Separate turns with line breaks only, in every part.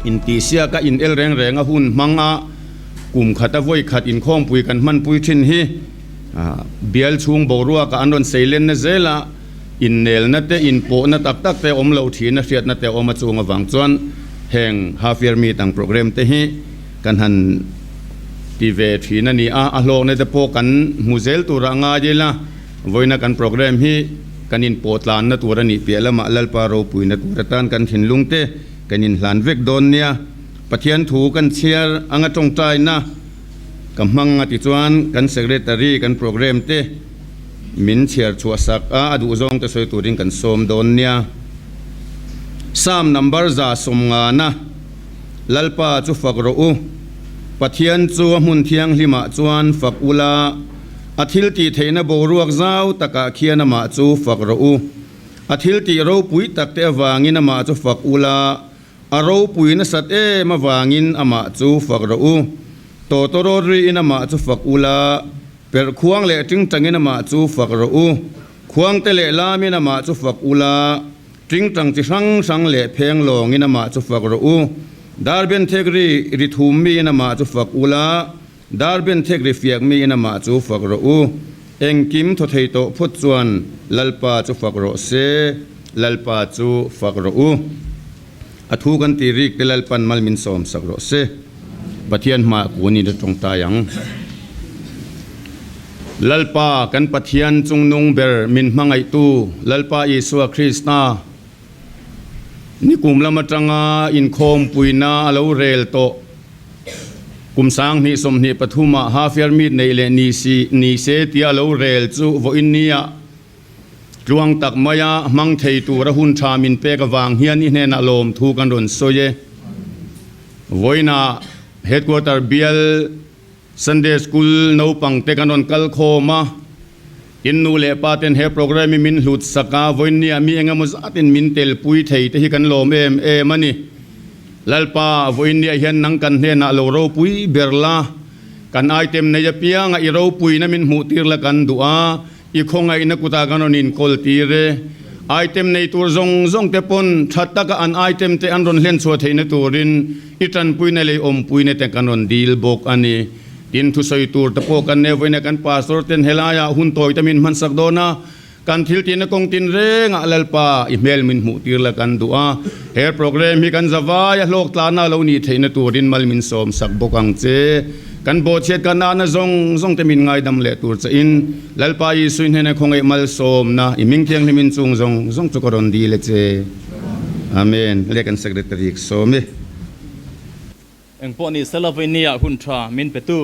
Intihsiaka in el reng reng a hun hmang a, kum khat a vawi khat inkhawmpui kan hmanpui thin hi bial chhung boruaka an rawn seilenna zel a, innelna te, inpawhna tak tak te awm lo thin a hriatna te a awm a chung avang chuan heng half year meet ang program te hi kan han ti ve thin a ni a, a hlawkna te pawh kan hmu zel turah ngai ila vawiina kan program hi kan inpawh tlanna tur a nih piah lamah Lalpa ropuina tur atan kan thinlung te kan inhlan vek dawn nia. Pathian thu kan chhiar anga tawngtaina ka hmang a tichuan kan secretary kan program te min chhiar chhuah sak a, a duhzawng te sawi turin kan sawm dawn nia. Psalm number 150 Lalpa chu fak rawh u, Pathian chu a hmun thianghlimah chuan fak ula, a thil tih theihna boruak zau takah khian amah chu fak rawh u. A thil tih ropui tak te avangin amah chu fak ula, A ropui nasat em avangin amah chu fak rawh u. Tawtawrawt riin amah chu fak ula, perh khuang leh tingtangin amah chu fak rawh u. Khuangte leh lamin amah chu fak ula, tingtang chi hrang hrang leh pheng lawngin amah chu fak rawh u. Darben thek ri ri thum miin amah chu fak ula, darben thek ri fiak miin amah chu fak rawh u. Engkim thaw thei tawh phawt chuan Lalpa chu fak rawh se, Lalpa chu fak rawh u. A thu kan ti rik te Lalpan mal min sawm sak rawh se. Pathian hmaah kun in a tawngtai ang. Lalpa kan Pathian chungnung ber min hmangaihtu Lalpa Isua Krista nikum lam atanga inkhawmpuina a lo rel tawh. Kum 2023 ah half year meet neih leh ni si ni se tia lo rel chu vawiin nia tluang tak maia hmang thei tura hun tha min pek avang hian i hnenah lawm thu kan rawn sawi e. Vawiinah Headquarter bial Sunday School naupang te kan rawn kal khawm a, in nu leh pa ten he program hi min hlut sak a, vawiin nia mi engemaw zatin min telpui thei te hi kan lawm em em a ni. Lalpa, vawiin niah hian nang kan hnenah lo ropui ber la, kan item nei apianga i ropuina min hmuh tir la kan duh a, i khawngaihna kutah kan rawn inkawl tir e. Item nei tur zawng zawng te pawn tha taka an item te an rawn hlen chhuah theihna turin i tanpuina leh i awmpuina te kan rawn dil bawk a ni. Tin, thusawi tur te pawh kan nei vawiin a kan pastor ten helaiah hun tawi te min hmansak dawn a, Kan thil tihna kawng tin rengah Lalpa i hmel min hmuh tir la kan duh a, he program hi kan zavai a hlawk tlana lo nih theihna turin mal min sawm sak bawk ang che. Kan bawhchhiat kan nahna zawng zawng te min ngaidam leh tur che in Lalpa Isui hnena khawngaih malsawmna i hming thianghlim in chung zawng zawng chu ka rawn dil e che. Amen. Le kan Secretary ka sawm e.
Engpawh ni sela vawinia hun tha min petu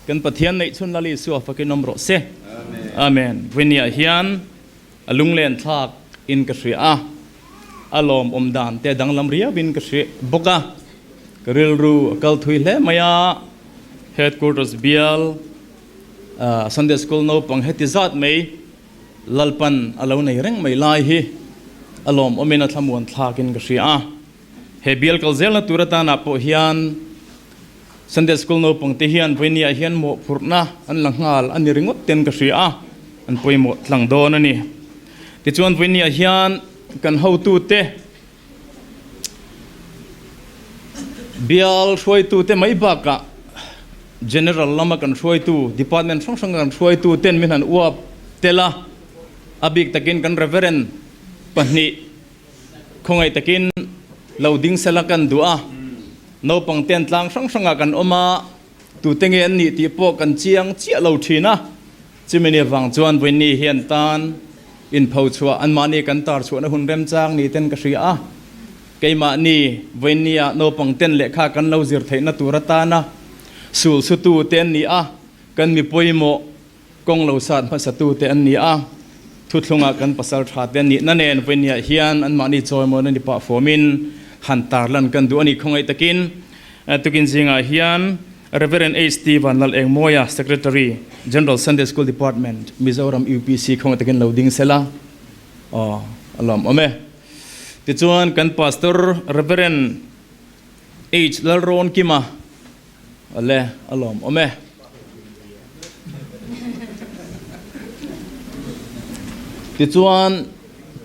kan Pathian neih chhun Lal Isua fakin awm rawh se. Amen. Vawinia hian a lunglen thlak in ka hria a, a lawm awm dan te danglam riau in ka hria bawk a, ka rilru a kal thui hle mai a, Headquarters bial Sunday School naupang heti zat mai Lalpan a lo nei reng mai lai hi a lawm awmin a thlamuan thlak in ka hria a. He bial kal zelna tur atanah pawh hian Sunday School naupangte hian vawinia hian mawhphurhna an la nghal a ni ringawt ten ka hria a, an pawimawh tlang dawn a ni. Tichuan vawinia hian kan hotute, bial hruaitute mai bakah General lama kan hruaitu, Department hrang hranga kan hruaitu ten min han uap tel a, a bik takin kan Reverend pahnih, Khawngaih takin lo ding sela kan duh a, naupang ten tlang hrang hrangah kan awm a, tute nge an nih tih pawh kan chiang chiah lo thin a, chumi ni avang chuan Vawiini hian tan inpho chhuah anmahni kan tar chhuahna hun remchang ni ten ka hria a, keimahni Vawiini-ah naupang ten lehkha kan lo zir theihna tur atana sul sutu te an ni a, kan mi pawimawh Kawng lo sat hmasatute an ni a, thuthlungah kan pasal thate an nihna nen vawinia hian anmahni chawimawn a ni pah fawmin han tarlan kan duh a ni. Khawngaih takin tukin zingah hian Rev. HT Vanlal Engmawia, Secretary, General Sunday School Department, Mizoram UPC khawngaih takin lo ding sela aw a lawmawm e. Tichuan kan Pastor Rev. H Lalrawnkima, Awle, a lawm awm e. Tichuan,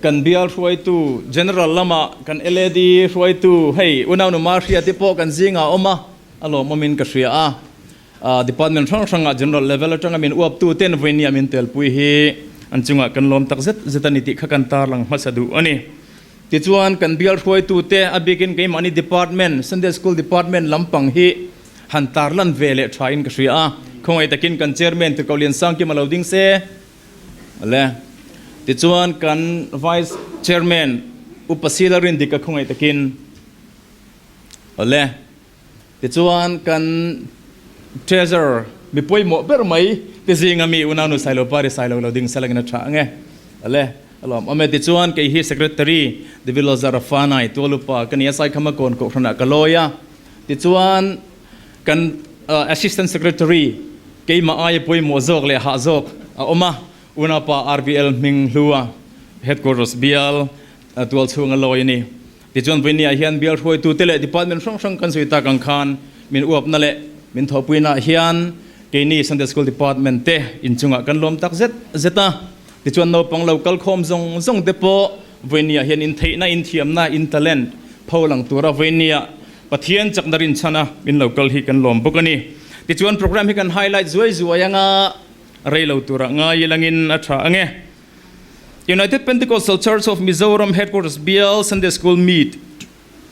Kan bial hruaitu General lama kan LAD hruaitu hei unaunu Mahria te pawh kan zingah a awm a, a lawmawmin ka hria a. Department hrang hrangah General level atanga min uaptu ten vawinia min telpui hi an chungah kan lawm tak zet zet a ni tih kha kan tarlang hmasa duh a ni. Tichuan kan bial hruaitute a bikin keimahni department, Sunday School department lampang hi han tarlan ve leh thain ka hria a. Khawngaih takin kan Chairman Tirhkoh Liansangkima lo ding se. Le. Tichuan kan Vice Chairman Upa Sila Rindika khawngaih takin. Le. Tichuan kan Treasurer mi pawimawh ber mai te zinga mi Unaunu Sailo Pari Sailo lo ding selangin a tha ang e. Le. Alawm awm e. Tichuan kei hi Secretary David Lozara Fanai Tualupa ka ni a, Saikhama Kawn Kohhranah ka lawi a. Tichuan kan Assistant Secretary keimah aia pawimawh zawk leh hah zawk a awm a, Unapa RVL hming hlua Headquarters bial tual chhunga lawi a ni. Tichuan vawinia hian bial hruaitute leh department hrang hrang kan sawi tak ang khan min uapna leh min thawhpuinaah hian keini Sunday School Department te inchungah kan lawm tak zet zet a. Tichuan naupang lo kal khawm zawng zawng te pawh vawinia hian intheihna, inthiamna, in talent pholang tura vawinia Pathian chakna rinchhana min lo kal hi kan lawm bawk a ni. Tichuan program hi kan highlight zuai zuai anga rei lo turah ngai ilangin a tha ange. United Pentecostal Church of Mizoram Headquarters Bial Sunday School Meet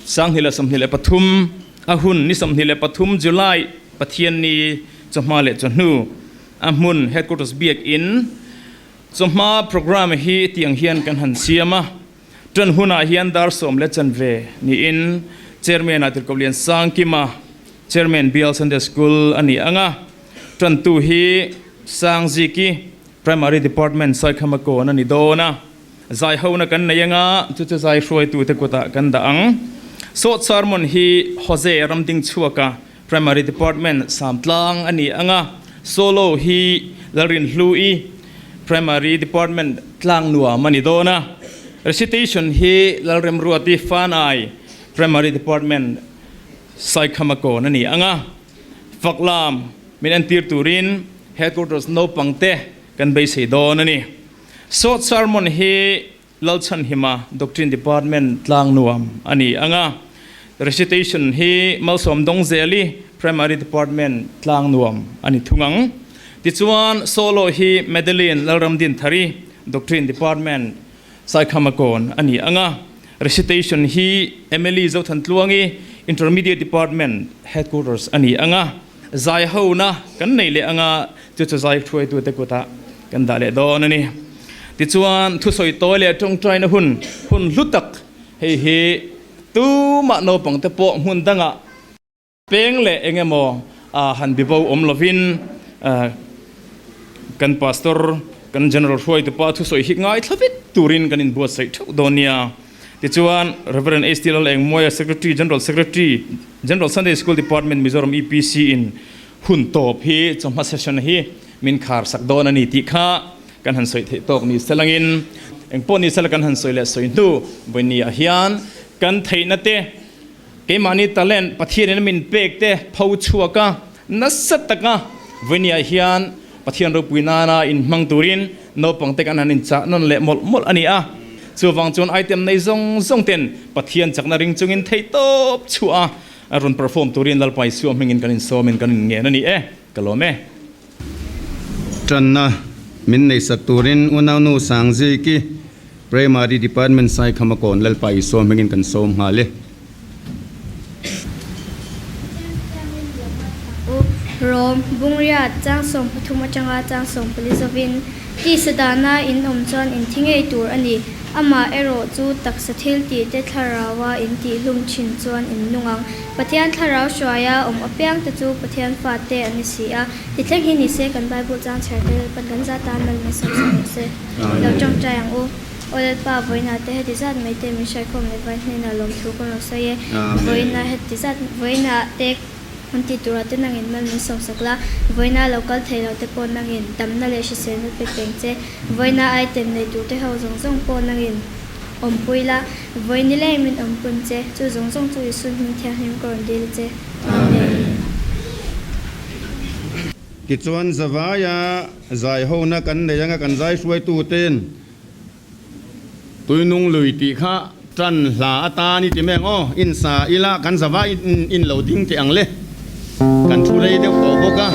2023 a hun ni 23 July Pathianni chawhma leh chawhnu a hmun Headquarters Biakin chawhma program hi tiang hian kan han siam a. Ṭan hunah hian dar sawm leh chanve niin Chairman-ah Tirhkoh Liansangkima, Chairman Bial Sunday School a ni ang a. Ṭantu hi Sangziki, Primary Department Saikhama kawn a ni dawn a. Zai hona kan nei ang a, chu chu zai hruaitute kutah kan dah ang. Sawt Sermon hi Jose Ramdingchhuaka, Primary Department Samtlang a ni ang a. Solo hi Lalrinhlui, Primary Department Tlangnuam a ni dawn a. Recitation hi Lalremruati Fanai, Primary Department Saikhama kawn a ni ang a. Faklam min entir turin Headquarters naupang te kan beisei dawn a ni. Short Sermon hi Lalchhanhima, Doctrine Department Tlangnuam a ni ang a. Recitation hi Malsawm Dawngzeli, Primary Department Tlangnuam a ni thung ang. Tichuan Solo hi Madeline Lalramdinthari, Doctrine Department Saikhamakawn a ni ang a. Recitation hi Emily Zothantluangi, Intermediate Department Headquarters a ni ang a. Zai hona kan nei leh ang a, chu chu zai hruaitute kutah kan dah leh dawn a ni. Tichuan, thusawi tawi leh tawngtaina hun, hun hlu tak hei hi tumah naupangte pawh hmun dangah peng leh eng emaw han bibo awm lovin kan Pastor, kan General hruaitupa thusawi hi ngaithla vek turin kan inbuatsaih theuh dawn nia. Tichuan, Rev. HT Lalengmawia, Secretary, General Secretary, General Sunday School Department, Mizoram EPC in hun tawp hi chawhma session hi min khar sak dawn a ni tih kha kan han sawi theih tawk ni selangin engpawh ni sela kan han sawi leh sawi hnu vawinia ah hian kan theihna te keimahni talent Pathianin a min pek te pho chhuak a nasa taka vawinia ah hian Pathian ropui nana inhmang turin naupang te kan han inchah nawn leh mawlh mawlh a ni a. Chuvang chuan item nei zawng zawng ten Pathian chakna ring chungin theih tawp chhuah a A rawn perform turin Lalpa Isua hmingin kan insawmin kan inngen a ni e, ka lawm e.
Tanna min neihsak turin Unaunu Sangziki, Primary Department Saikhama kawn Lalpa Isua hmingin kan sawm nghal e.
U Rom, Bungriat, chang 13 atanga chang 14 zawin, Tisa dana in awm chuan in thi ngei tur a ni. Amah erawh chu taksa thil tih te thlaraua in tih hlum thin chuan in nung ang. Pathian thlarau hruaia awm apiang te chu Pathian fate an ni si a. Tithleng hi ni se kan Bible chang chher te Lalpan kan zat tan mal min sawm sak rawh se. Lo tawngtai ang u. Aw Lalpa, vawiinah te heti zat mai te min hruaikhawm leh vai hnenah lawmthu ka rawn sawi e. Vawiinah heti zat, vawiinah te. An tih turah te nangin mal min sawmsak la, vawiina lo kal thei lo te pawh nangin damna leh hriselna pe peng che, vawiina item nei tur te ho zawng zawng pawh nangin awmpui la, vawiin ni leng min awmpun che, chu zawng zawng chu Isu hming thianghlim ka rawn dil che. Amen.
Tichuan zavaia zaihona kan nei anga kan zai hruaituten. Tuinung lui tih kha tan hla atan i ti mek aw, in sa ila kan zava in lo ding teh ang le, kan thu rei deuh tawh bawk a.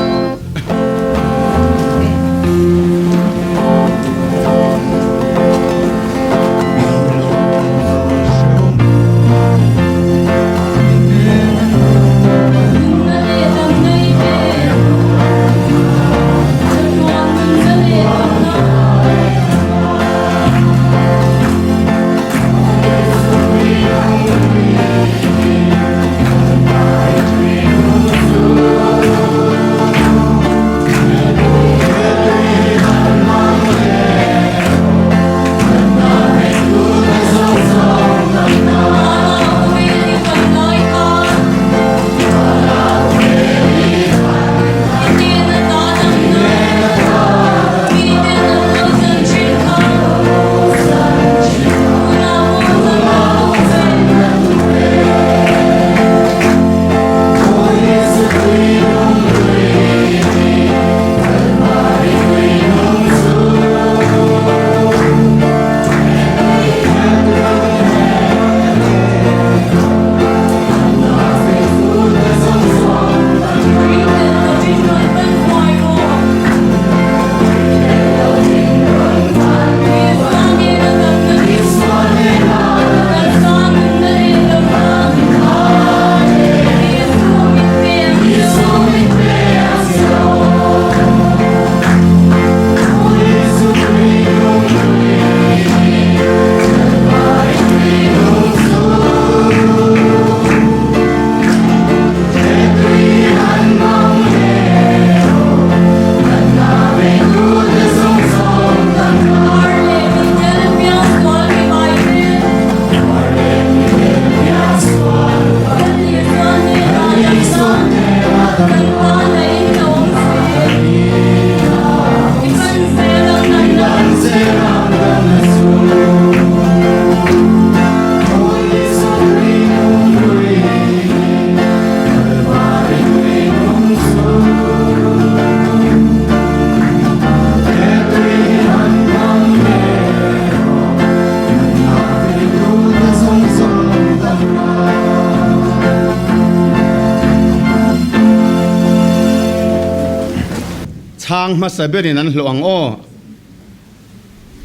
Chhang hmasa berin an hlawh ang aw.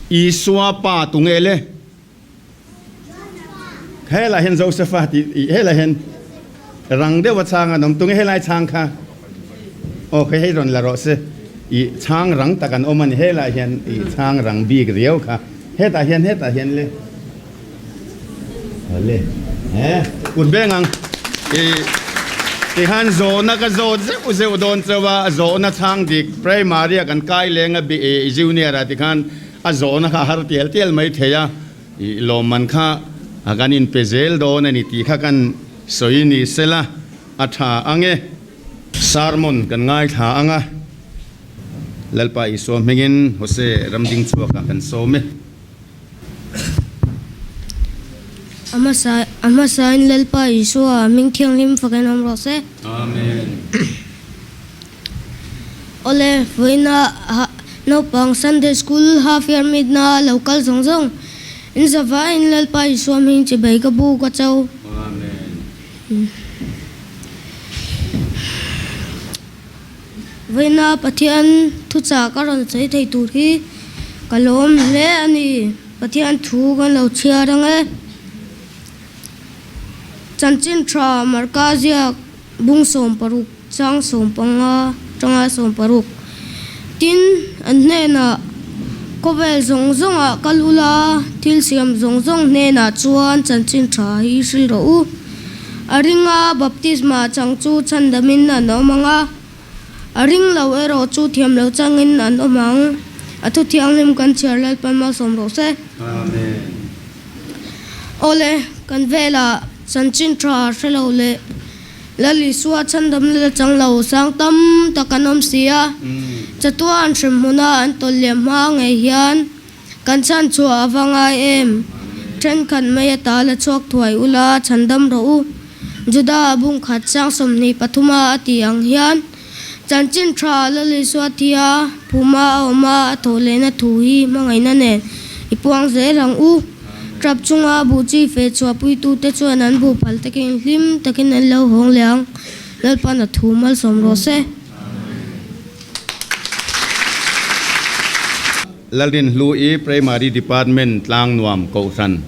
Isua pa tunge le? Helai hian Josepha tih ih helai hian rang deuh a chhang an awm tunge helai chhang kha aw kei hei rawn la rawh se ih chhang rang tak an awm a ni helai hian ih chhang rang bik riau kha hetah hian hetah hian le le he kut beng ang ih tikhan zawhna ka zawt zeuh zeuh dawn chauh a zawhna chhang dik primary a kan kai leng a junior ah tikhan A zawhna kha a har tial tial mai thei a, i lawmman kha kan inpe zel dawn a ni tih kha kan sawi ni sela a tha ang e. Sermon kan ngaithla ang a, Lalpa Isua hmingin Jose ramding chhuakah kan sawm e.
A hmasa a hmasain Lalpa Isua hming thianghlim fakin awm rawh se.
Amen.
Awle, vawiina naupang Sunday School half year meet na lo kal zawng zawng in zavaiin Lalpa Isua hming chibei ka bu ka cho. Vawiina Pathian thuchah ka rawn sawi thei tur hi ka lawm hle a ni. Pathian thu kan lo chhiar ang e. Chanchin tha Marka ziak Bung 60 chang 15 tanga 60. Tin, an hnenah, Khawvel zawng zawngah kal ula, thil siam zawng zawng hnenah chuan chanchin tha hi hril rawh u. A ringa baptisma chang chu chhandamin an awm ang a, a ring lo erawh chu thiam lo changin an awm ang. A thu thianghlim kan chhiar Lalpan malsawm rawh se.
Amen.
Awle, kan velah chanchin tha hre lo leh Lal Isua chhandamna la chang lo sang tam tak an awm si a. Chatuan hremhmuna an tawlh liam hma ngei hian kan chhan chhuah a va ngai em? Thenkhat mai ata la chhuak thuai ula chhandam rawh u. Juda bungkhat sang 23 a a tih ang hian chanchin tha Lal Isua thia phuma a awm a, a thawh lehna thu hi hmangaihna nen i puang zel ang u.
Tap chunga buh chi feh chhuahpuitute chuan an buh phal takin hlim takin an lo hawng leh ang. Lalpa'n a thu malsawm rawh se.
Lalrinhlu-i Primary Department Tlangnuam Kohhran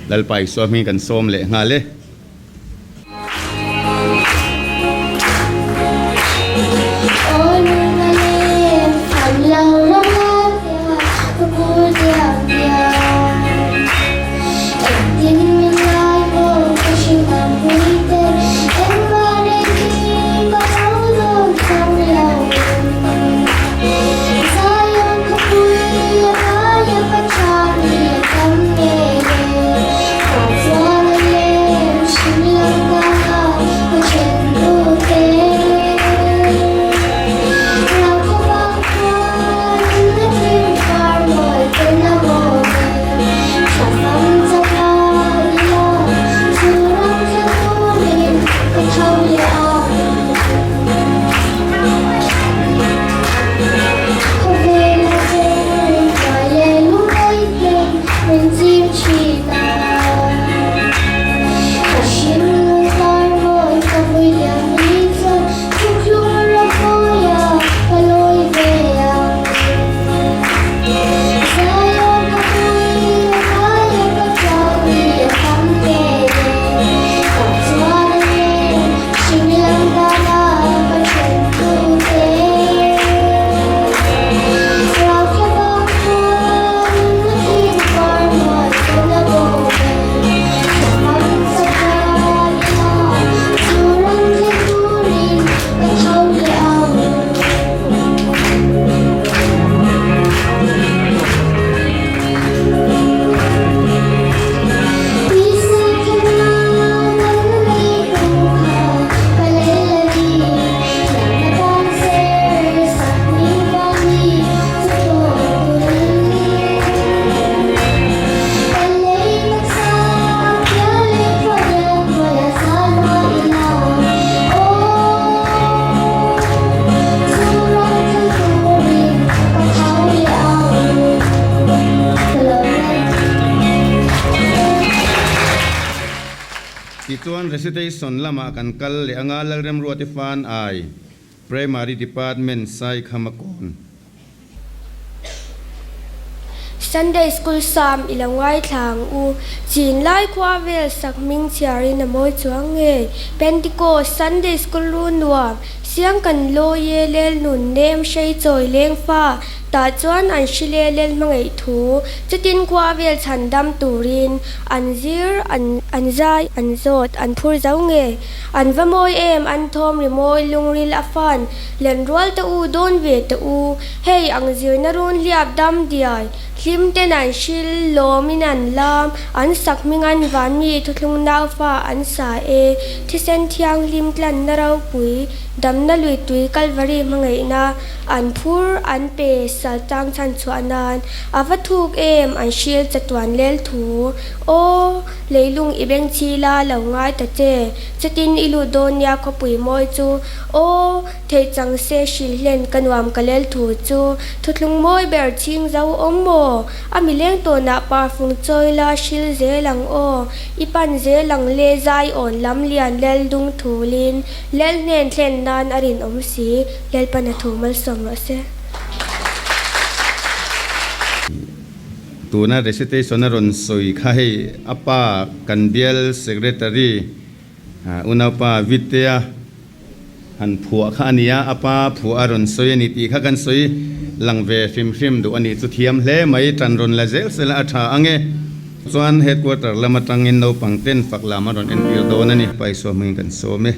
Lalpa Isua hming kan sawm leh nghal e. Tichuan recitation lamah kan kal leh anga Lalremruati Fan Ai, Primary Department Saikhamakawn.
Sunday School Psalm i lo ngaithla ang u. Chin lai khua vel sak hming chhiarin a mawi chuang ngei. Pentecost Sunday School ru nuam, siang kan lawi e lel nun nem hrei chawi leng fa, tah chuan an hri le lel hmangaih thu, chutin khua vel chhan dam turin an zir, an an zai, an zawt, an phur zo ngei. An va mawi em, an thawm rimawi lungril a fan. Lenrual te u dawn ve te u, hei ang zirna run hliap dam diai, hlim ten an hril, lawmin an lam, an sak hming an van mi thuthlung naufa an sa e, thisen thianghlim tlanna ropui, damna lui tui Kalvari hmangaihna, an phur, an pe, sal tang chhan chhuah nan, a va thuk em, an hril chatuan lel thu, aw, leilung i beng chhi la lo ngai ta che, chutin i lut dawn nia khawpui mawi chu, Aw, theih chang se hrilh hlen ka nuam ka lel thu chu thuthlung mawi ber chhing zo awm maw? A mi leng tawnah parfung chawi la hril zel ang aw, i pan zel ang le zai awn lam lian lel dung thulin lel hnen thlen nan a rinawm si, Lalpan a thu malsawm rawh se.
Tuna recitation a rawn sawi kha hei a pa kan bial secretary Unaupa Vitea han phuah kha a ni a, a pa phuah a rawn sawi a ni tih kha kan sawi lang ve hrim hrim duh a ni. Chu thiam hle mai, tan rawn la zel sela a tha ang e. Chuan headquarter lam atangin naupang ten fak lam a rawn entir dawn a ni. Paisua hmangin kan sawm e.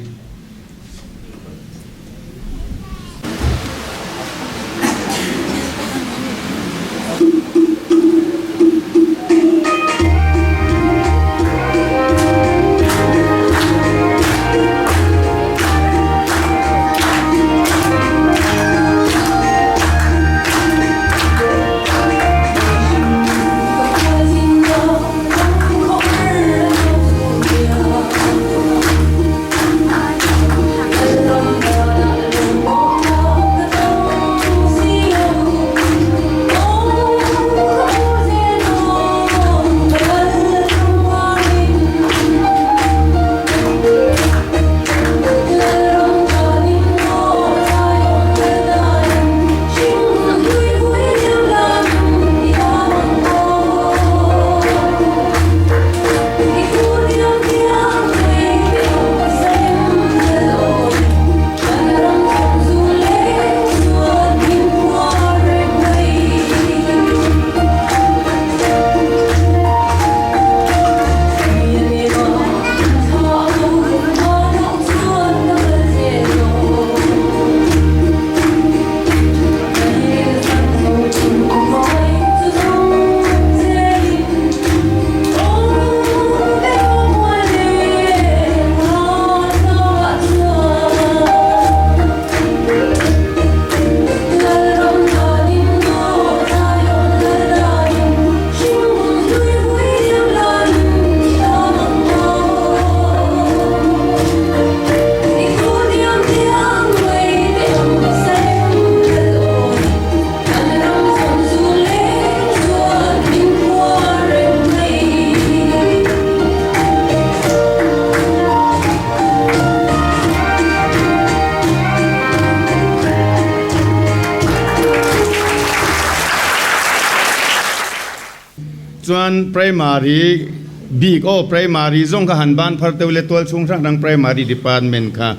Chuan Primary bik aw Primary zawng kha han ban phar teuh le tual chhung hrang hrang Primary Department kha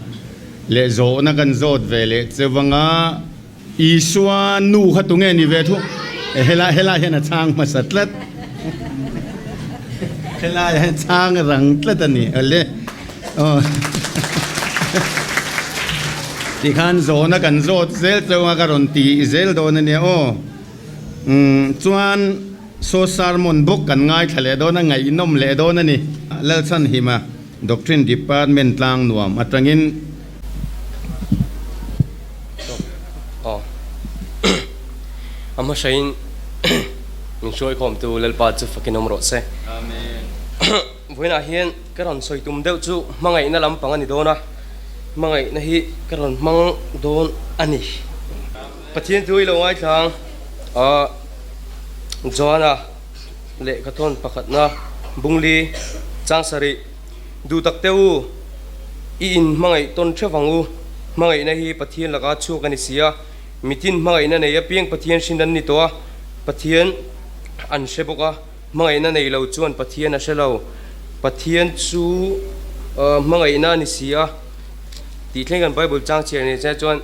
leh zawhna kan zawt ve leh cheu anga Isua nu kha tunge ni ve thu helai helai hian a chhang hmasa tlat helai hian chhang rang tlat a ni ale aw tikhan zawhna kan zawt zel cheu anga ka rawn ti zel dawn a nia aw. Umm chuan saw sermon bawk kan ngaithla leh dawn a, ngaihnawm leh dawn a ni. Lalchhanhima Doctrine Department tlang nuam atangin.
Aw a hmasain min hruaikhawmtu Lalpa chu fakin awm rawh se.
Amen.
Vawiinah hian ka rawn sawi tum deuh chu hmangaihna lampang a ni dawn a, hmangaihna hi ka rawn hmang dawn a ni. Pathian thu i lo ngaithlang a, Joana lehkhathawn pakhatna Bungli chang sarih duh tak teh u, i in hmangaih tawn theuh ang u, hmangaihna hi Pathian laka chhuak a ni si a, mitin hmangaihna nei apiang Pathian hrin an ni tawh a, Pathian an hre bawk a, hmangaihna nei lo chuan Pathian a hre lo, Pathian chu hmangaihna a ni si a. Tih thleng kan Bible chang chhiar ni che chuan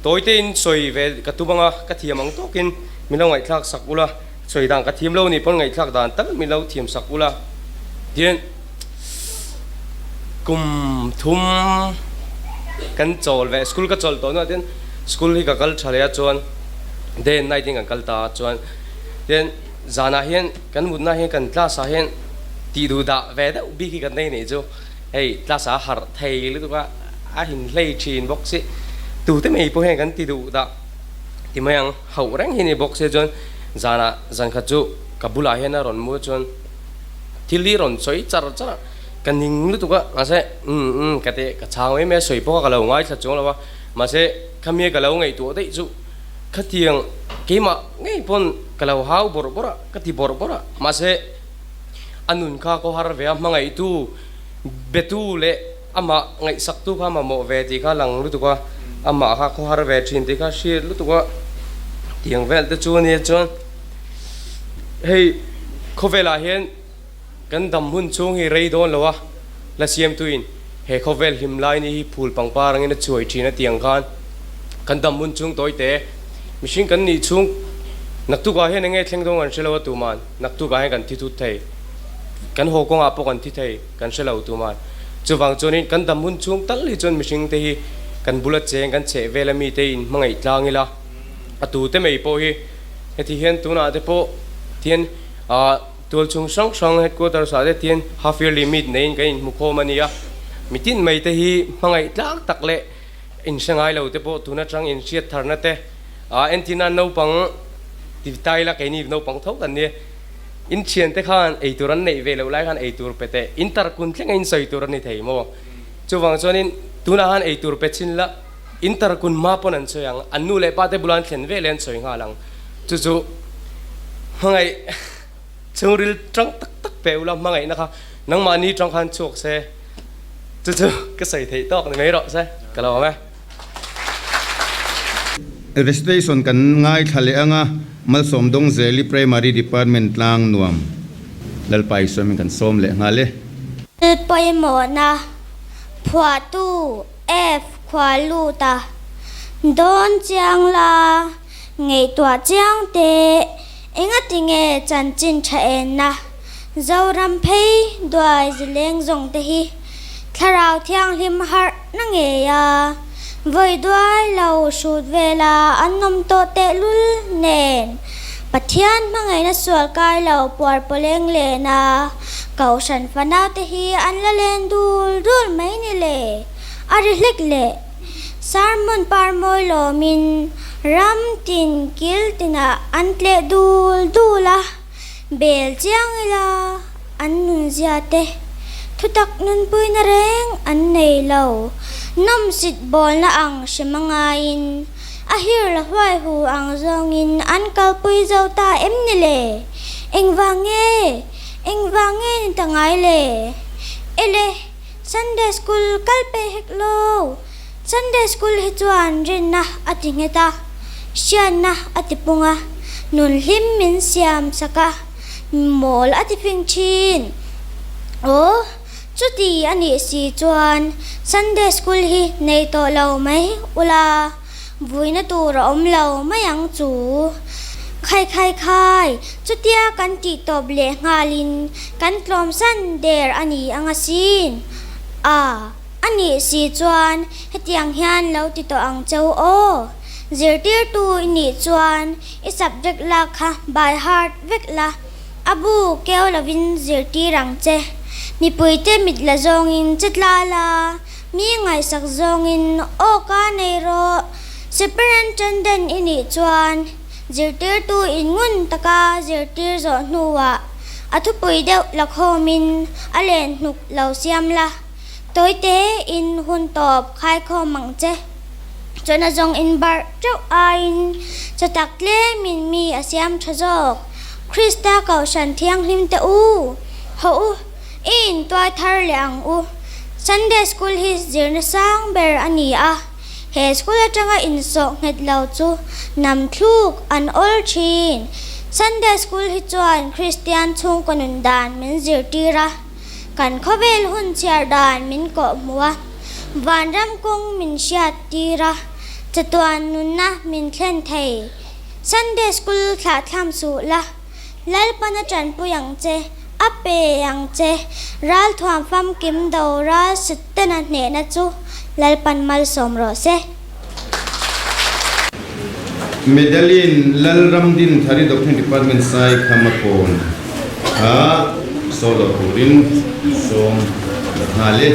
tawite in sawi ve ka tum anga ka thiam ang tawkin min lo ngaihthlak sak ula, sawi dan ka thiam lo nih pawn ngaihthlak dan tal min lo thiam sak ula. Tihian kum thum kan chawl ve, school ka chawlh tawh hnuah tihian school hi ka kal tha leh a chuan day and night in kan kal ta a chuan tihian zanah hian kan mutna hian kan class ah hian tih duh dah ve deuh bik hi kan nei nih chu. Hei class ah harh thei lutuk a, a hin hlei thin bawk si. Tute mai pawh hian kan ti duh dah ti mai ang, hauh reng hi ni bawk se chuan zanah zan khat chu ka bulah hian a rawn mu chuan thil hi rawn sawi char char a, ka ning lutuk a, mahse umm umm ka ti ka chhang mai mai a sawi pawh kha ka lo ngaithla chuang lo a, mahse khami ka lo ngaihtuah daih chu khatiang keimah ngei pawn ka lo hau bawrh bawrh a, ka ti bawrh bawrh a, mahse. A nun kha kaw har ve a, hmangaihtu, betu leh amah ngaihsaktu kha mamawh ve tih kha lang lutuk a, amah kha khaw har ve thin tih kha hriat lutuk a, tiang vel te chu a nia chuan hei khawvelah hian kan dam hun chhung hi rei dawn lo a, la siamtuin he khawvel hlim lai ni hi phul pangpar angin a chuai thin a tiang khan kan dam hun chhung tawi te mihring kan nih chhung naktukah hian enge thleng dawn kan hre lo a tuman. Naktuk ah hian kan thi thut thei, kan haw kawngah pawh kan thi thei, kan hre lo tuman. Chuvang chuanin kan dam hun chhung tal hi chuan mihring te hi kan bula cheng, kan chheh vel ami te in hmangaih tlang ila, a tu te mai pawh hi heti hian tunah te pawh tihian ah tual chhung hrang hrang headquarters ah te tihian half yearly meet neiin kan inhmu khawm a nia, mitin mai te hi hmangaih tlang tak leh inhre ngai lo te pawh tun atang inhriat tharna te ah entirna naupang Ti ta ila keini naupang tho kan nia. In thiante khan eitur an neih ve loh lai khan eitur pe teh. In tarkun thleng a in sawi tur a ni thei maw? Chuvang chuanin tunah khan eitur pe chin la, in tarkun hma pawn an sawi ang, an nu leh pa te bulah an thlen ve leh an sawi nghal ang. Chu chu hmangaih chhungril tang tak tak pe ula hmangaihna kha nangmahni tang khan chhuak se. Chu chu ka sawi theih tawk ni mai rawh se, ka lo awm e.
Recitation kan ngaithla leh anga Malsawm Dawngzeli Primary Department tlang nuam Lalpa Isuamin kan sawm leh nghal e.
Pawimawhna, Phuahtu F Khualuta dawn chiang la, ngaihtuah chiang teh, engatinge chanchin tha enna Zoram phei duai zileng zawng te hi Thlarau Thianghlim harh na ngei a, vawi duai lo hrut vela an awm tawh tehlul nen Pathian hmangaihna sual kai lo puar pawleng len a, Kohhran fanau te hi an la len dul dul mai ni le, a ri hlek le. Sermon par mawi lawmin ram tin kil tinah an tleh dul dul a. Bel chiang ila an nunzia te thutak nunpuina reng an nei lo. Nawmsit bawlna ang hre mangaiin a hir la huai hu ang zawngin an kalpui zo ta em ni le? Engvang nge? Engvang nge ni ta ngai le? Ele, Sunday School kal pe hek lo. Sunday School hi chuan rinna a ti nghet a, hriatna a ti pung a, nun hlim min siam sak a. Mawl a ti fing thin. Aw, chuti a nih si chuan Sunday School hi nei tawh lo mai ula, vuina tur a awm lo mai ang chu. Khai khai khai, chutia kan tih tawp leh nghalin kan tlawmsan der a ni ang asin. A, a nih si chuan hetiang hian lo ti tawh ang cheu aw. Zirtirtu i nih chuan I subject lak kha by heart vek la, a bu keu lovin zirtir ang che. Mipuite mit la zawngin che tla la, mi ngaihsak zawngin aw ka nei rawh. Superintendent i nih chuan zirtirtu in ngun taka zirtir zawh hnuah a thupui deuh la khawmin a len hnuk lo siam la, tawite in hun tawp khaikhawm ang che. Chawhna zawng in barh teuh aiin chaw tak tlemin mi a siam tha zawk. Krista Kohhran Thianghlim te u, haw u, i intuai thar leh ang u. Sunday School hi zirna sang ber a ni a, he school atanga insawh nghet lo chu nam thluk an awl thin. Sunday School hi chuan Kristian chhungkaw nun dan min zirtir a. Kan khawvel hun chhiar dan min kawh hmuh a, vanram kawng min hriat tir a, chatuan nunna min thlen thei. Sunday School thlah thlam suh la, Lalpana tanpui ang che, a pe ang che, ralthuam famkim do ral Setana hnehna chu Lalpan malsawm rawh se.
Medalin Lalramdin Thari Doctrine Department Sai Khamapawn kha solo turin sawm la nghal e.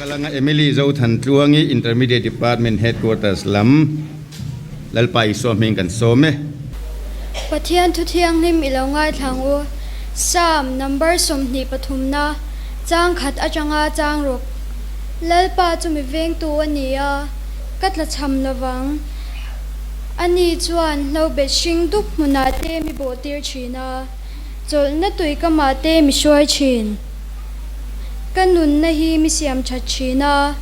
Kal anga Emily Zothantluangi Intermediate Department Headquarters lam Lalpa Isua hming kan sawm e.
Pathian thu thianghlim i lo ngaithlang u. Psalm number 23 na chang khat atanga chang ruk. Lalpa chu mi vengtu a ni a, ka tlachham lovang. Ani chuan hlobet hring dup hmunah te mi bawhtir thin a, chawlhna tui kamah te mi hruai thin. Ka nunna hi mi siam that thin a,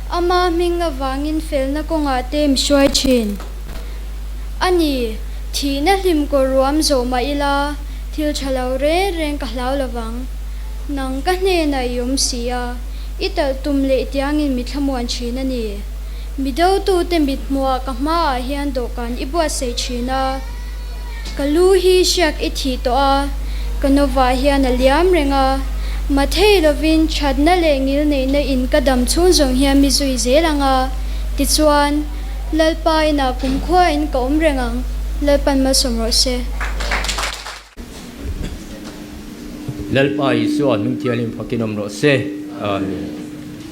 ama hming avangin felna kawngah te mi hruai thin. A ni, thihna hlim kawr ruam zawh mah ila, thil tha lo reng reng ka hlau lovang. Nang ka hnenah i awm si a, i talh tum leh tiangin mi thlamuan thin a ni. Mi dotute mithmuhah ka hmaah hian dawhkan i buatsaih thin a. Ka lu hi hriak i thih tawh a, ka novah hian a liam reng a. Mathei lovin thatna leh ngilneihna in ka dam chhung zawng hian mi zui zel ang a, tichuan, Lalpa inah kumkhua in ka awm reng ang, Lalpan malsawm rawh se.
Lalpa Isua hming thianghlim fakin awm rawh se. Amen.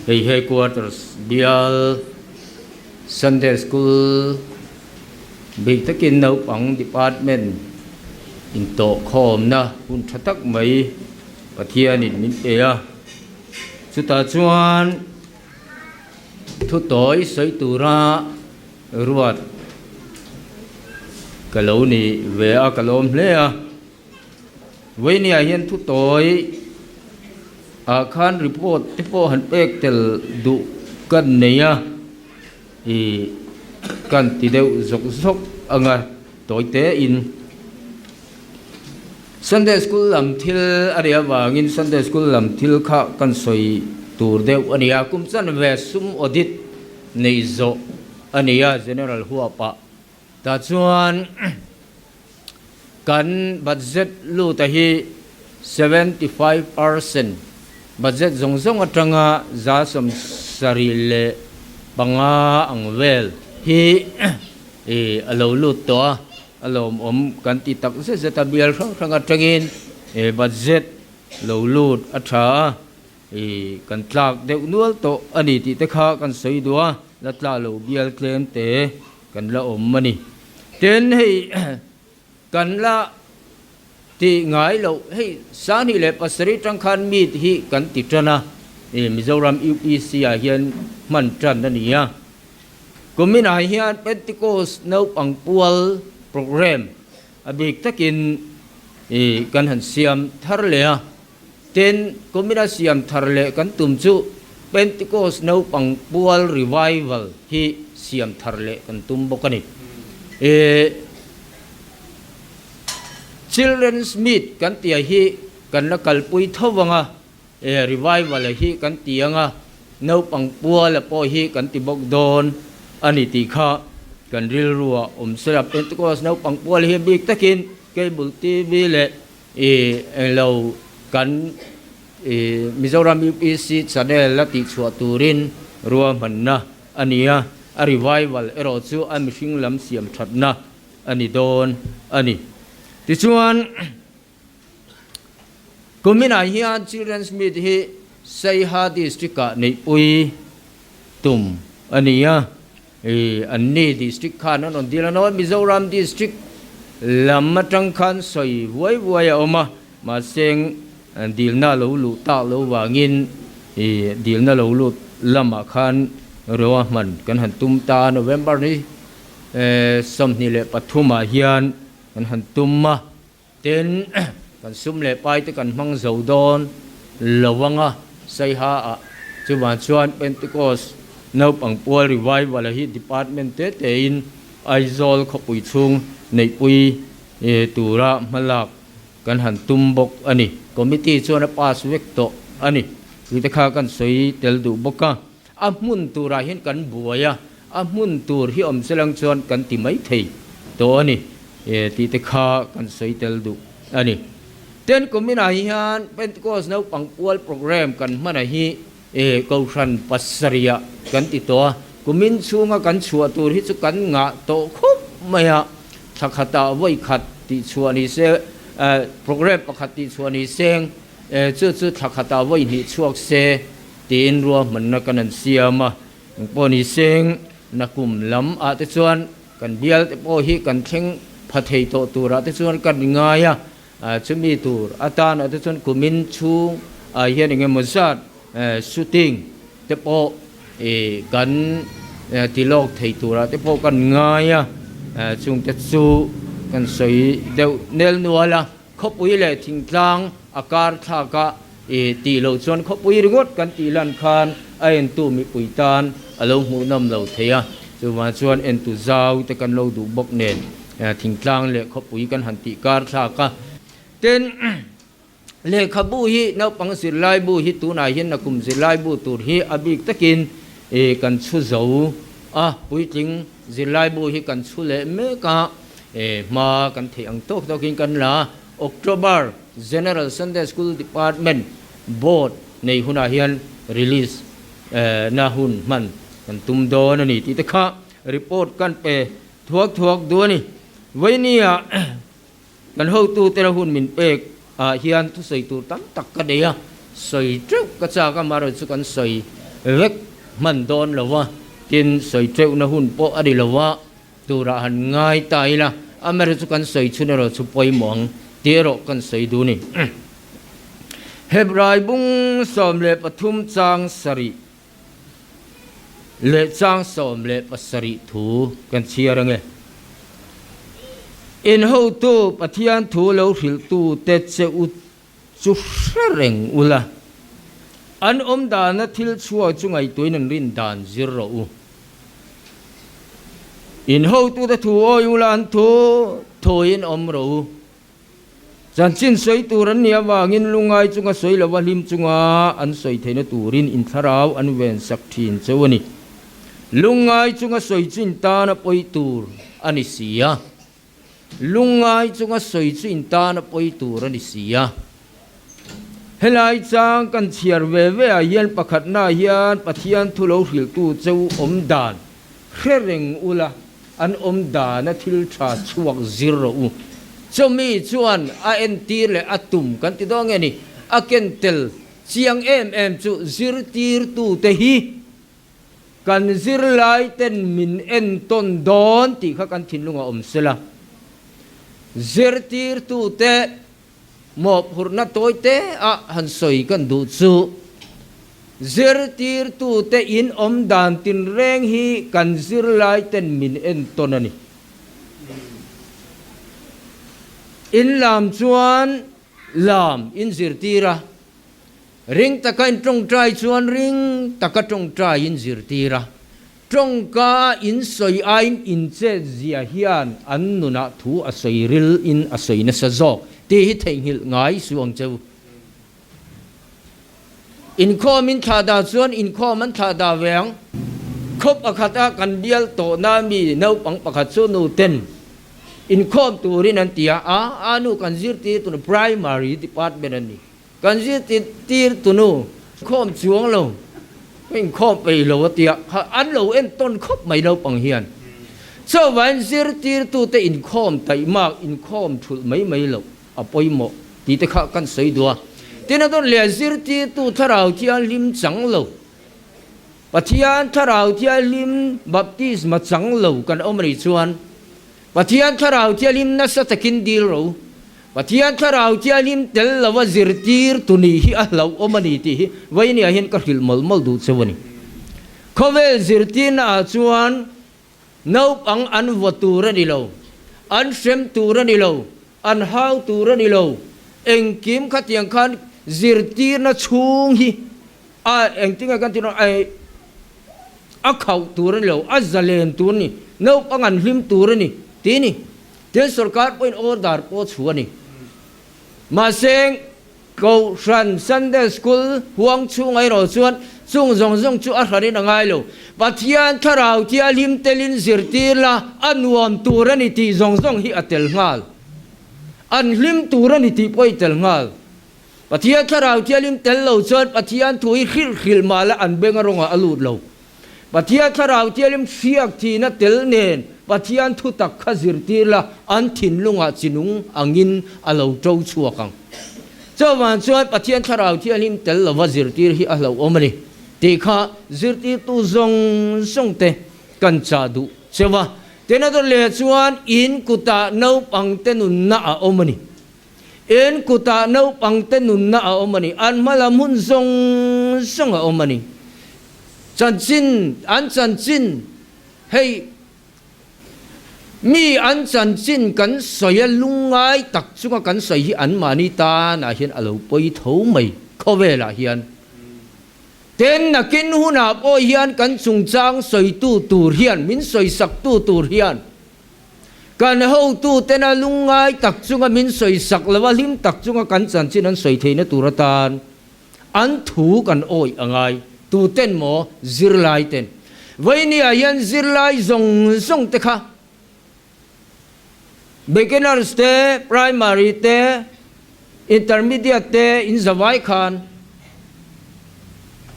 Hei Headquarters bial Sunday School bik takin naupang department intawhkhawmna hun tha tak mai Pathianin min pe a. Chutah chuan Thu tawi sawi tura ruat ka lo ni ve a, ka lawm hle a. Vawinia hian thu tawi ah khan report te pawh han pek tel duh kan nei a, ih kan ti deuh zawk zawk ang a, tawi te in. Sunday School lam thil a nih avangin Sunday School lam thil kha kan sawi tur deuh a ni a, kum chanve sum audit neih zawh a ni a General huapah. Tah chuan kan budget lut a hi 75% budget zawng zawng atanga 75% ang vel hi a lo lut tawh a. A lawmawm kan ti tak zet zet a, bial hrang hrang atangin budget lo lut a tha a, kan tlak deuh nual tawh a ni tih te kha kan sawi duh a, la tla lo bial tlem te kan la awm a ni. Tin, hei kan la tih ngai loh, hei 2007 tang khan meet hi kan ti tan a, Mizoram UPC ah hian hman tan a ni a. Kuminah hian Pentecost naupang pual programme a bik takin kan han siam thar leh a. Tin, kumina siam thar leh kan tum chu Pentecost naupang pual revival hi siam thar leh kan tum bawk a ni. Children's Meet kan tih hi kan la kalpui tho vang a. E revival a hi kan ti ang a, naupang pual a pawh hi kan ti bawk dawn a ni tih kha kan rilru ah awm se la. Pentecost naupang pual hi bik takin cable TV leh i englo kan i Mizoram UPC channel a tihchhuah turin ruahmanna a ni a, a revival erawh chu a mihring lam siam thatna a ni dawn a ni. Tichuan. Kuminah hian Children's Meet hi Saiha District-ah neihpui tum a ni a, anni District khan an rawn dil a, North Mizoram District lam atang khan sawi vuai vuai a awm a, mahse dilna lo luh tak lo vangin dilna lo lut lamah khan ruahman kan han tum ta a, November ni 23 ah hian kan han tum a. Tin, kan sum leh pai te kan hmang zo dawn lo ang a, Saiha ah chuvang chuan Pentecost naupang pual revival a hi department te te in Aizawl khawpui chhung neihpui tura hmalak kan han tum bawk a ni. Committee chuan a pass vek tawh a ni. Tute kha kan sawi tel duh bawk a. A hmun turah hian kan buai a, a hmun tur hi awm selang chuan kan ti mai thei tawh a ni tih te kha kan sawi tel duh a ni. Ten kuminah hian Pentecost naupang pual programme kan hman a hi Kohhran pasarihah kan ti tawh a, kumin chhunga kan chhuah tur hi chu kan ngah tawh khawp mai a, thla khatah vawi khat tih chhuah ni se, programme pakhat tih chhuah ni seng, chu chu thla khatah vawi hnih chhuak se. tiin ruahmanna kan an siam a. Engpawh ni seng nakum lam ah te chuan kan bial te pawh hi kan thleng pha thei tawh tur ah te chuan kan ngai a, chumi tur atan ah te chuan kumin chhung ah hian engemaw zat shooting te pawh kan ti lawk thei tur ah te pawh kan ngai a, chung te chu kan sawi deuh nel nual a. Khawpui leh thingtlang a kar thlak a i tih loh chuan khawpui ringawt kan tih lan khan a entu mipui tan a lo hmuhnawm lo thei a, chuvang chuan entu zau te kan lo duh bawk nen thingtlang leh khawpui kan han tih kar thlak a. Tin, lehkhabu hi naupang zirlaibu hi tunah hian nakum zirlaibu tur hi a bik takin kan chhu zo a, puitling zirlaibu hi kan chhu leh mek a. Hma kan theih ang tawk tawkin kan la a, October General Sunday School Department Board nei hunah hian release na hun hman kan tum dawn a ni tih te kha report kan pe thuak thuak duh a ni. Vainia kan hotute la hun min pek ah hian thusawi tur tam tak ka nei a, sawi teuh ka chak a, amaherawhchu kan sawi vek hman dawn lo va, tin sawi teuhna hun pawh a ni lo va. Turah han ngai ta ila, amaherawhchu chu kan sawi chhun erawh chu pawimawh ang tih erawh kan sawi duh a ni. Hebrai bung 13 chang sarih leh chang 17 thu kan chhiar ange. In hotu Pathian thu lo hrilhtute che u chu hre reng ula, an awm dana thil chhuak chu ngaihtuahin an rin dan zir rawh u. In hotute thu awi ula an thu thuin awm rawh u. Chanchin sawi tur an nih avangin lungngai chunga sawi lova hlim chunga an sawi theihna turin in thlarau an ven sak thin cheu a ni. Lungngai chunga sawi chu in tana pawi tur a ni si a. Lungngai chunga sawi chu in tan a pawi tur a ni si a. Helai chang kan chhiar ve ve ah hian pakhatna hian Pathian thu lo hrilhtu cheu awm dan hre reng ula, an awm dana thil tha chhuak zir rawh u. Chawmi chuan a entir leh a tum kan ti dawn nge ni, a ken tel chiang em em chu zirtirtute hi Kan zirlai ten min entawn dawn tih kha kan thinlung a awm sela. Zirtirtute mawhphurhna tawi te a han sawi kan duh chu zirtirtute in awm dan tinreng hi kan zirlai ten min entawn a ni. In lam chuan lam in zirtir a. Ring taka in tawngtai chuan ring taka tawngtai in zirtir a, tawngka in sawi aiin in chet zia hian an nunah thu a sawi ril in a sawi nasa zawk tih hi theihnghilh ngai su ang cheu. Inkhawm in thlah dah chuan inkhawm an thlah dah ve ang. Khawp pakhat a kan bial tawhna mi naupang pakhat chu nu ten inkhawm turin an ti a, a a nu kan zirtir tuna primary department a ni. Kan zirtir tunu khawm chuang lo, ka inkhawm peih lo a tia, an lo entawn khawp mai naupang hian. Chuvangin zirtirtute inkhawm taihmak, inkhawm thulh mai mai loh a pawimawh tih te kha kan sawi duh a. Tin a dawn leh zirtirtu thlarau thianghlim chang lo, Pathian thlarau thianghlim baptisma chang lo kan awm rih chuan Pathian Thlarau Thianghlim nasa takin dil ro. Pathian Thlarau Thianghlim tel lova zirtir tu nih hi a hlauhawm a ni tih hi Vainia hian ka hrilh mawlh mawlh duh cheu a ni. Khawvel zirtirna ah chuan naupang an vaw tur a ni lo, an hrem tur a ni lo, an hau tur a ni lo, engkim khatiang khan zirtirna chhung hi a engtinge kan tih dawn ai a khauh tur a ni lo, a zalen tur a ni, naupang an hlim tur a ni tih a ni. Tin sorkar pawhin order pawh chhuah a ni. Mahse Kohhran Sunday School huang chhungah erawh chuan chung zawng zawng chu a hranin a ngai lo. Pathian thlarau thianghlim telin zirtir la a nuam tur a ni tih zawng zawng hi a tel nghal. An hlim tur a ni tih pawh i tel nghal. Pathian thlarau thianghlim tel lo chuan Pathian thu hi hrilh hrilh mah la an beng a rawngah a lut lo. Pathian thlarau thianghlim hriak thihna tel nen Pathian thu tak kha zirtir la an thinlungah chinung angin a lo to chhuak ang. Chuvang chuan Pathian thlarau thianghlim tel lova zirtir hi a hlauhawm a ni. Tih kha zirtirtu zawng zawng te kan chah duh cheu a. Tena dawt leh chuan in kutah naupangte nunna a awm a ni. In kutah naupangte nunna a awm a ni. An hma lam hun zawng zawng a awm a ni. Chanchin, an chanchin hei Mi an chanchin kan sawi a lungngai tak chunga kan sawi hi anmahni tanah hian a lo pawi tho mai khawvelah hian. Ten nakin hunah pawh hian kan chungchang sawitu tur hian, min sawisaktu tur hian kan hotutena lungngai tak chunga min sawisak lo a, hlim tak chunga kan chanchin an sawi theihna tur atan An thu kan awih a ngai. Tuten maw? Zirlai ten. Vawinia hian zirlai zawng zawng te kha beginners te, primary te, intermediate te in zavai khan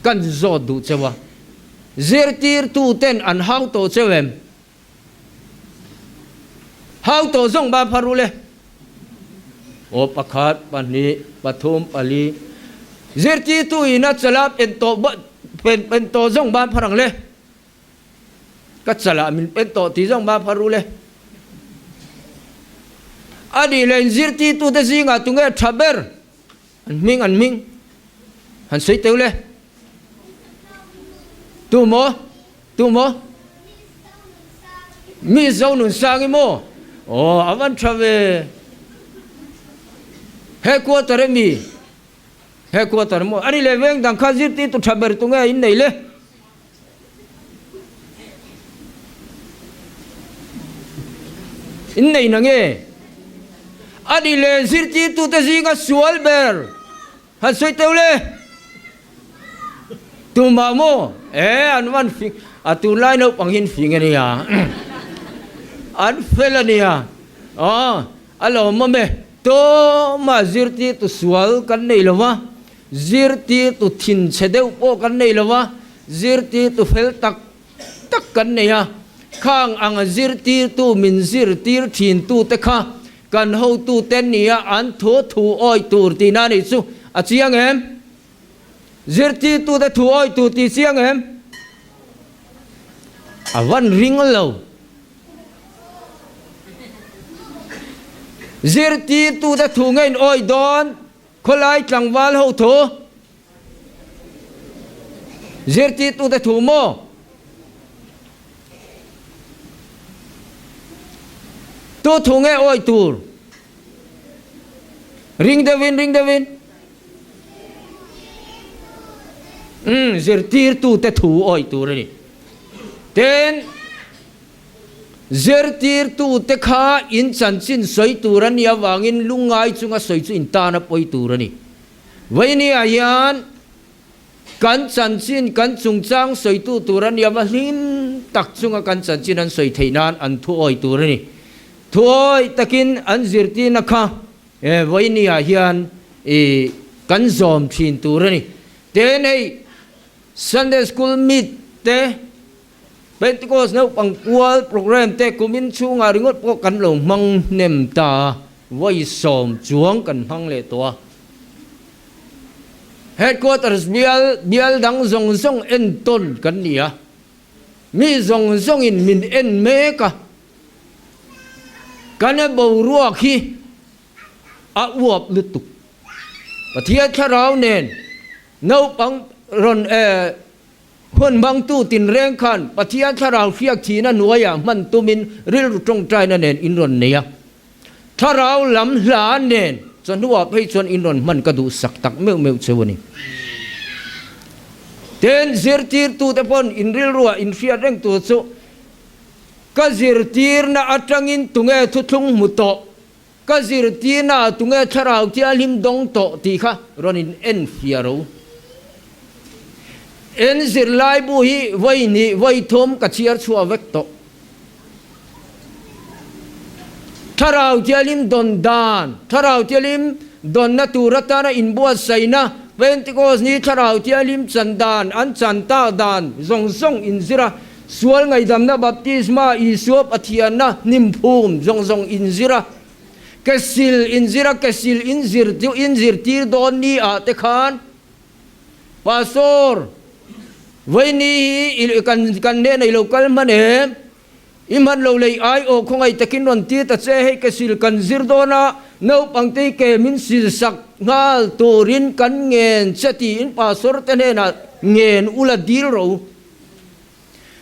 kan zawt duh cheu a. Zirtirtu ten an hau tawh cheu em? Hau tawh zawng ba phar ule. Aw pakhat, pahnih, pathum, pali. Zirtirtu in a chala pen tawh pen pen tawh zawng ban phar ang le. Ka chalah min pen tawh tih zawng ban phar ule. A nih leh in zirtirtu te zingah tunge tha ber? An hming an hming han sawi teu le. Tu maw? Tu maw? Mi zo nun sang i maw? Aw a van tha ve. Headquarter emi? Headquarter maw? Ani leh veng dang kha zirtirtu tha ber tu nge in nei le? In nei na nge? Ani leh zirtirtute zinga sual ber han sawi teuh le. Tumah maw? E, an van fing, a tunlai naupang hi an fing a nia. An fel a nia. Aw, a lawmawm e. Tumah zirtirtu sual kan nei lo va. Zirtirtu thinchhe deuh pawh kan nei lo a, zirtirtu fel tak tak kan nei a. Khang anga zirtirtu min zirtir thintute kha kan hotute nia an thu thu awi tur tihna a nih chu a chiang em? Zirtirtute thu awi tur tih chiang em? A van ring lo. Zirtirtute thu nge in awi dawn? Khawlai tlangval ho thu zirtirtute thu maw? Tu thu nge awih tur? Ring deuhin, ring deuhin. Umm, zirtirtute thu awih tur a ni. Tin. Zirtirtute kha in chanchin sawi tur a nih avangin lungngai chunga sawi chu in tan a pawi tur a ni. Vawinia hian kan chanchin kan chungchang sawitu tur a nih ava hlim tak chunga kan chanchin an sawi theih nan an thuawi tur a ni. Thuawi takin an zirtirna kha vawinia hian kan zawm thin tur a ni. Tin hei Sunday School meet te Pentecost naupang pual programme te kumin chhungah ringawt pawh kan lo hmang hnem ta a, vawi 10 chuang kan hmang leh tawh a. Headquarters bial bial dang zawng zawng entawn kan ni a, mi zawng zawngin min en mek a, kan boruak hi a uap lutuk. Pathian thlarau nen naupang rawn eh. Hun hmangtu tinreng khan Pathian thlarau hriak thihna hnuaiah hman tumin rilru tawngtaina nen in rawn nei a. Thlarau lam hla nen chawhnuah phei chuan in rawn hman ka duhsak tak meuh meuh cheu a ni. Tin, zirtirtute pawn in rilruah in hriat reng tur chu ka zirtirna atangin tunge thuthlung hmu tawh, ka zirtirnaah tunge thlarau thianghlim dawng tawh tih kha rawn in en fiah ro. En zirlaibu hi vawi hnih vawi thum ka chhiar chhuah vek tawh. Thlarau thianghlim dawn dan, Thlarau thianghlim dawnna tur atana inbuatsaihna, Pentecost ni Thlarau thianghlim chan dan, an chan tak dan zawng zawng inzir a, sual ngaihdamna baptisma, Isua Pathianna hnimphum zawng zawng inzir a, kesil inzir a, kesil inzir inzirtir dawn ni ah te khan Pastor. Vaini hi i kan kan hnenah i lo kal hman em? I hman lo lei ai aw khawngaih takin rawn ti ta che, hei ke sil kan zir dawn a, naupangte i ke min sil sak nghal turin kan ngen che tiin pastor te hnenah ngen ula dil ro.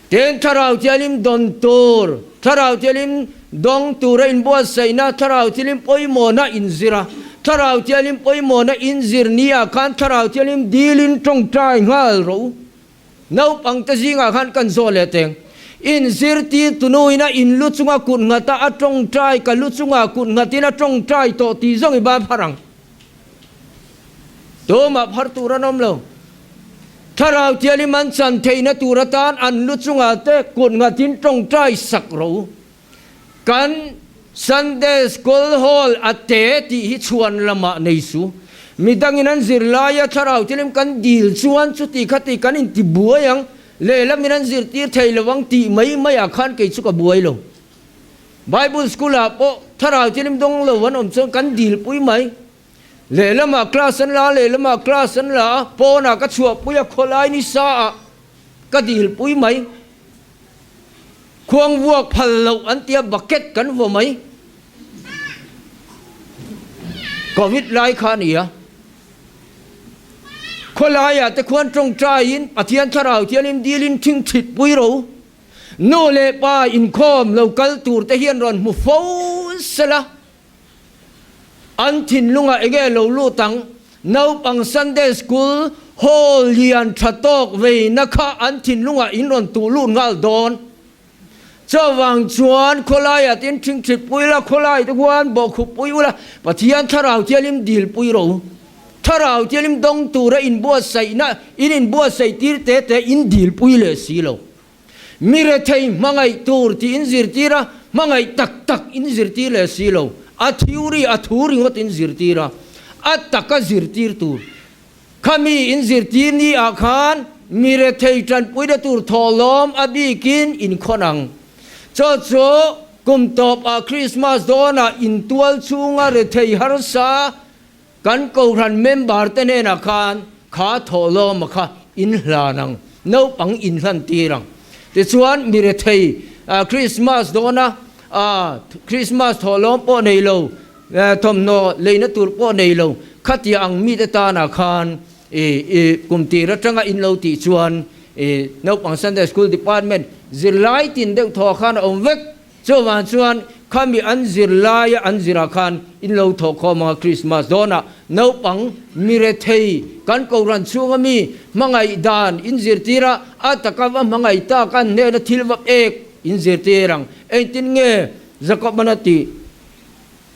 Tin, Thlarau Thianghlim dawn tur, Thlarau Thianghlim dawng tura inbuatsaihna, Thlarau Thianghlim pawimawhna inzir a, Thlarau Thianghlim pawimawhna inzir ni ah khan Thlarau Thianghlim dilin tawngtai nghal rawh u. Naupangte zingah khan kan zawh leh teng. Inzirtir tunuin a in lu chunga kut nghat a, a tawngtai, ka lu chungah kut nghatin a tawngtai tawh tih zawng i ban phar ang. Tumah phar tur an awm lo. Thlarau Thianghlim an chan theihna tur atan an lu chungah te kut nghatin tawngtai sak rawh u. Kan Sunday School Hall a te tih hi chhuan lamah nei su. Midangin an zir laia Thlarau Thianghlim kan dil chuan chuti khati kan inti buai ang, lehlamin an zirtir thei lo ang tih mai maiah khan kei chu ka buai lo. Bible School ah pawh Thlarau Thianghlim dawng lo an awm chuan kan dil pui mai. Lehlamah class an la a, lehlamah class an la a, pawnah ka chhuahpui a, khawlai ni sa ah ka dil pui mai. Khuang vuak phal loh an tia bucket kan vaw mai. Covid lai kha a ni a. Khawlaiah te khuan tawngtaiin Pathian Thlarau Thianghlim dilin thingthit pui ro. Nu leh pa inkhawm lo kal tur te hian rawn hmu fo sela, an thinlungah enge lo lut ang? Naupang Sunday School hall lian tha tawk veina kha an thinlungah in rawn tuh lut nghal dawn. Chuvang chuan khawlaiah tin thingthit pui la, khawlai te khuan bawhkhup pui ula, Pathian Thlarau Thianghlim dil pui rawh u. Thlarau Thianghlim dawng tura inbuatsaihna, in inbuatsaih tir te te in dil pui leh si lo. Mi rethei hmangaih tur tih in zirtir a, hmangaih tak tak in zirtir leh si lo. A theory, a thu ringawt in zirtir a, a taka zirtir tur. Khami in zirtir ni ah khan mi rethei tanpuina tur thawhlawm a bikin in khawn ang. Chaw chu kum tawp ah Christmas dawnah in tual chhunga rethei harsa Kan Kohhran member te hnenah khan kha thawhlawma kha in hlan ang, naupang in hlan tir ang. Tichuan mi rethei Christmas dawna Christmas thawhlawm pawh nei lo, thawmhnaw leina tur pawh nei lo, khatia ang mite tanah khan kum tir atanga in lo tih chuan naupang Sunday School Department zirlai tin deuh thaw khan a awm vek. Chuvang chuan khami an zir laia an zirah khan in lo thawh khawm anga Krismas dawnah naupang mirethei kan Kohhran chhunga mi hmangaih dan in zirtir a, a taka va hmangaih tak an hnena thil va pek in zirtir ang. Engtin nge Jakob-an a tih?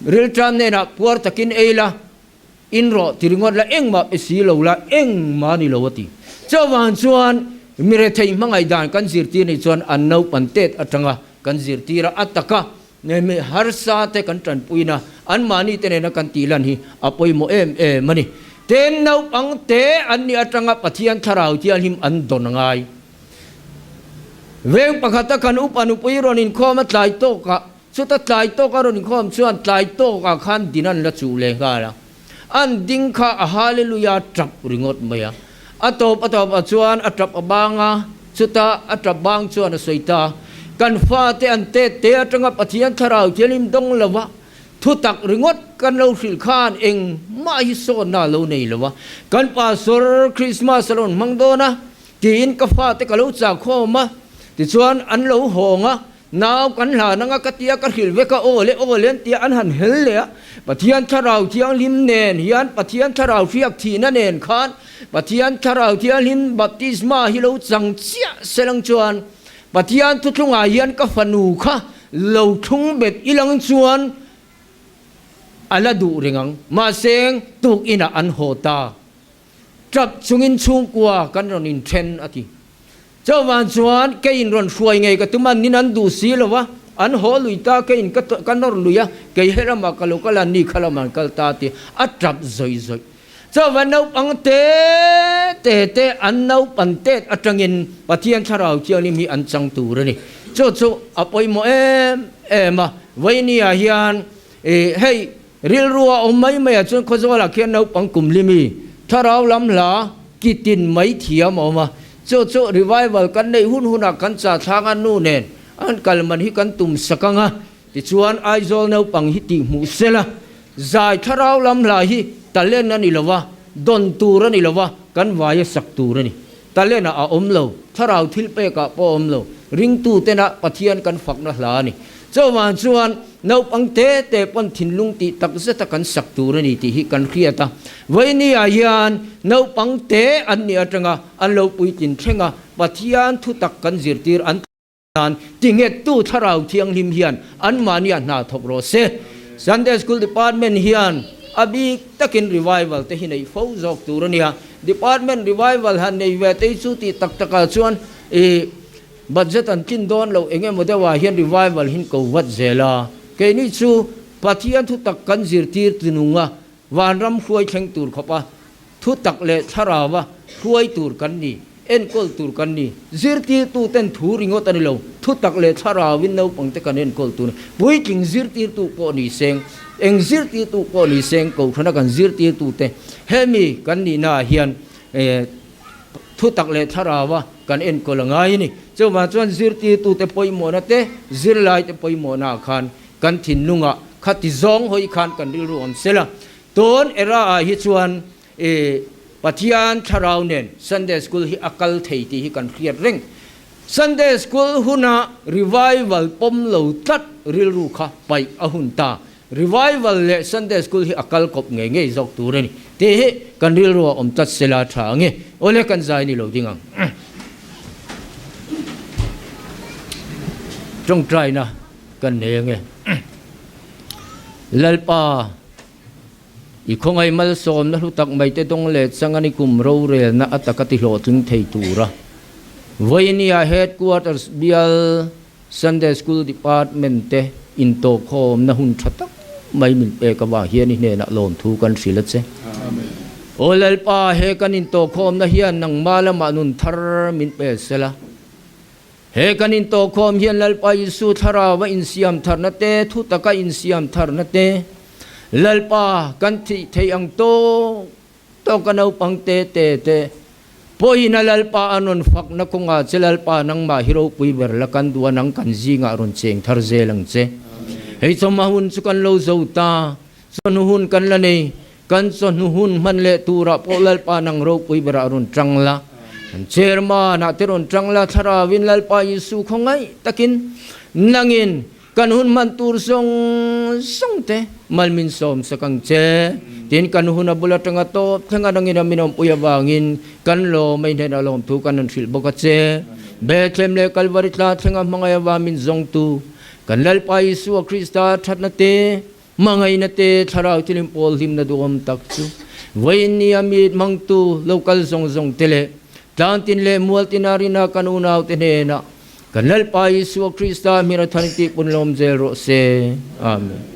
Rilṭam hnenah puar takin ei la, In rawh ti ringawt la, engmah pe si lo la, engmah ni lo a ti. Chuvang chuan mi rethei hmangaih dan kan zirtir nih chuan an naupan tet atanga kan zirtir a, a taka mi harsa te kan tanpuina, anmahni te nena kan tih lan hi a pawimawh em em a ni. Ten naupang te an nih atanga Pathian Thlarau Thianghlim an dawn a ngai. Veng pakhata kan upa nupui rawn inkhawm a tlai tawkah Chuta tlai tawk a rawn inkhawm chuan tlai tawkah khan din an la chuh leh nghal a, an ding kha a Hallelujah tap ringawt mai a. A tawp a tawpah chuan a tap a bang a, chuta a tap bang chuan a sawi ta, Kan fate an tet te atanga Pathian Thlarau Thianghlim dawng lo va, thutak ringawt kan lo hrilh khan engmah hi sawnna a lo nei lo a, kan Pastor Christmas a rawn hmang dawn a, tiin ka fate ka lo chahkhawm a, tichuan an lo hawng a, Nau kan hlan anga ka tia ka hrilh vek a, aw le aw le an tia an han hel leh a, Pathian Thlarau Thianghlim nen hian Pathian Thlarau hriak thihna nen khan Pathian Thlarau Thianghlim baptisma hi lo chang chiah se lang chuan Pathian thuthlungah hian ka fanu kha lo thlung bet ilang chuan a la duh reng ang, mahse tukinah an haw ta. Tap chungin chhungkua kan rawn inthen a ti. Chuvang chuan keiin rawn hruai ngei ka tum a, nin an duh si lo a, an haw lui ta, keiin ka ka nawr lui a, kei he lamah ka lo kal a, ni kha lamah an kal ta a ti, a tap zawih zawih. Chuvang naupang te te te an naupan tet atangin Pathian Thlarau Thianghlim hi an chang tur a ni. Chu chu a pawimawh em em a, Vainia hian ih hei Rilru a awm mai mai ah chuan Khawzawlah khian naupang kum limi thlarau lam hla ki tin mai thiam a awm a. Chu chu revival kan neih hun hunah kan cha thlang a nu nen an kal man hi kan tum sak ang a, tichuan Aizawl naupang hi tih hmuh sel a, zai thlarau lam hla hi talent a ni lo va, dawn tur a ni lo va, kan vaia sak tur a ni. Talent ah a awm lo, thlarau thil pek ah pawh a awm lo, ringtu tena Pathian kan fakna hla a ni. Chuvang chuan naupang te te pawn thinlung tih tak zeta kan sak tur a ni tih hi kan hriat a. Vawinia hian naupang te an nih atanga an lo puitlin thleng a, Pathian thutak kan zirtir an Nan tinghettu Thlarau Thianghlim hian anmahnia hna thawk rawh se. Sunday School Department hian a bik takin revival te hi neih fo zawk tur a nia. Department revival han nei ve te hi chu tih tak takah chuan ih budget an tlin dawn loh eng emaw deuhah hian revival hin ko vat zel a. Keini chu Pathian thutak kan zirtir tinung a, Vanram hruai thleng tur khawpa thutak leh thlaraua hruai tur kan ni, enkawl tur kan ni. Zirtirtuten thu ringawt a ni lo, thutak leh thlarauin naupangte kan enkawl tur a ni. Puitling zirtirtu pawh ni seng, eng zirtirtu pawh ni seng, Kohhrana kan zirtirtute hemi kan nihnaah hian thutak leh thlaraua kan enkawl a ngai a ni. Chuvang chuan zirtirtute pawimawhna te, zirlaite pawimawhnaah khan Kan thinlungah khati zawng hawi khan kan rilru awm sel a, tun era ah hi chuan i Pathian thlarau nen Sunday School hi a kal thei tih hi kan hriat reng. Sunday School huna revival pawm lo tlat rilru kha paih a hun ta. Revival leh Sunday School hi a kal kawp ngei ngei zawk tur a ni tih hi kan rilru ah awm tlat sela tha ang e. Awle kan zai ni lo ding ang. Tawngtaina. Kan nei ange. Lalpa, i khawngaih malsawmna hlu tak mai te dawng leh changa ni kum rorelna a taka ti hlawhtling thei tura Vawinia Headquarters bial Sunday School Department te intawhkhawmna hun tha tak mai min pek avang hian i hnenah lawmthu kan hrilh a che. Aw Lalpa, he kan intawhkhawmna hian nangmah lamah nun thar min pe sela. He kan intawhkhawm hian Lalpa Isu thlarau a insiam tharna te, thu taka insiam tharna te, Lalpa kan thih theih ang tawk tawk a naupang te te te pawhin a Lalpa a rawn fakna kawngah che Lalpa nangmah hi ropui ber la kan duh a nang kan zingah rawn cheng thar zel ang che. Hei chawhma hun chu kan lo zo ta, chawhnu hun kan la nei. Kan chawhnu hun hman leh turah pawh Lalpa nang ropui berah rawn tang la, kan chairman ah te rawn tang la, Thlarauin Lalpa Isu khawngaih takin nangin kan hun hman tur zawng zawng te mal min sawm sak ang che. Tin, kan hun a bul atanga tawp thlenga nangin a min awmpui avangin kan lawm a inhen a lawmthu kan rawn hrilh bawk a che. Bethlehem leh Kalvari tla thlenga hmangaih avang min zawngtu kan Lalpa Isua Krista thatna te, Hmangaihna te thlarau thilim pawl hlimna duhawm tak chu vawiin a mit hmangtu local zawng zawng te leh tlantin leh mualtin a rina kan unaute hnenah kan Lalpa Isua Krista hming a than tih punlawm zel rawh se. Amen.